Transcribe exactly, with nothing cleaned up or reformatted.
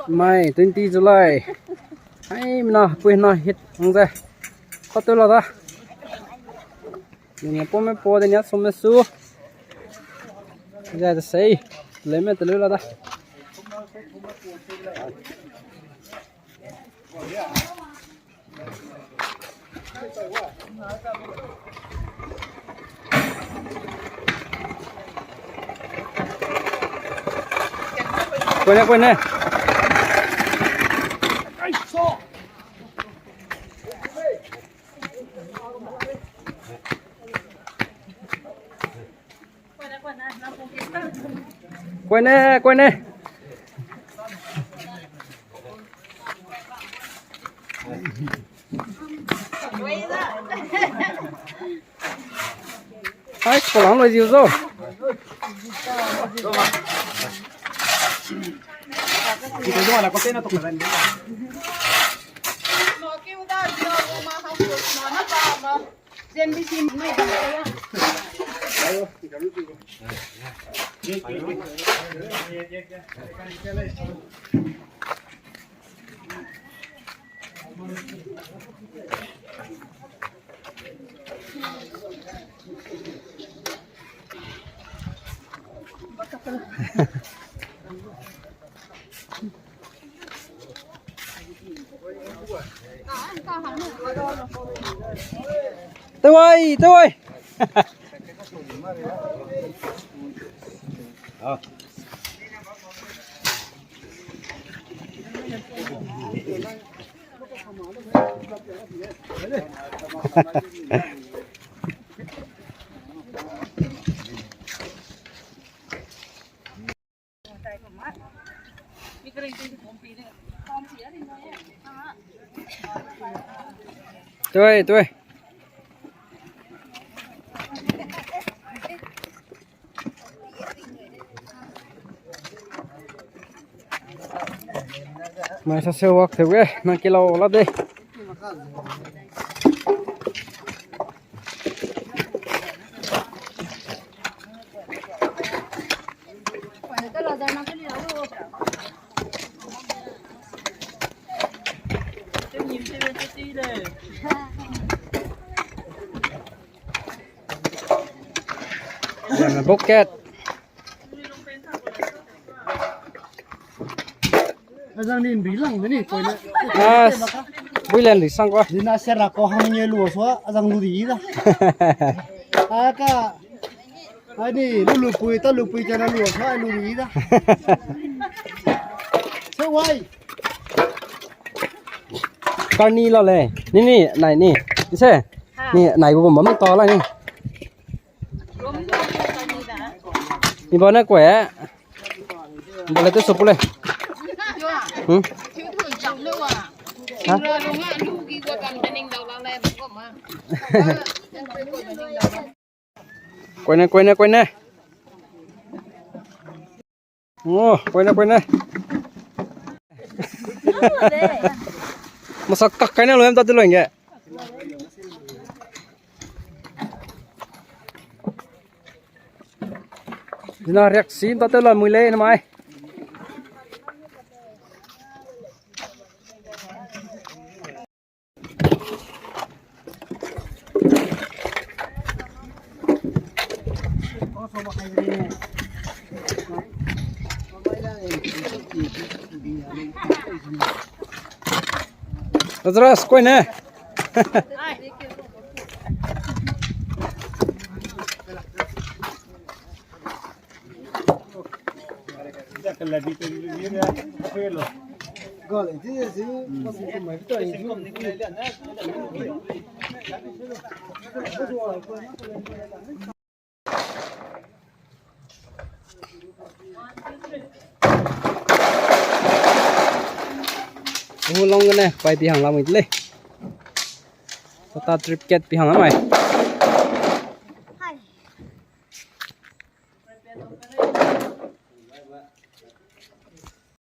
Mai twenty July. Ai, mina pui na hit hang ze. Kau tew la da. Ni pome po de nia som me su. Ze de sei. Le me te lu la da. Koi ne, koi ne. Koi ne, koi ne. Hai, kolang lo ziu zo. Tewai, tewai. Tui, tui. Mai sa se wak te we, na ki lau la de. Bucket. Azang ni mbi lang de ni, koi ne. Ah, bui len di sang kwa. Dina sera ko hang ye lu sua, azang lu di da. Aka, ani lu lu pui, ta lu pui kana lu sua, lu di da. Se wai. Kar ni la le. Ni ni, nai ni. Ise. Ha. Ni nai bu bam bam ta la ni. Ni ba na kwe. Ba le tu sopu le. Hmm? Ha? Koi ne, koi ne, koi ne. Oh, koi ne, koi ne. Masa kak kai ne lo em ta de lo nge. Dina riak sim ta te la mui le na mai. Lazarus, koi ne? Hu long ne, pai pi hang la mui le. Tata trip kat pi hang la mai.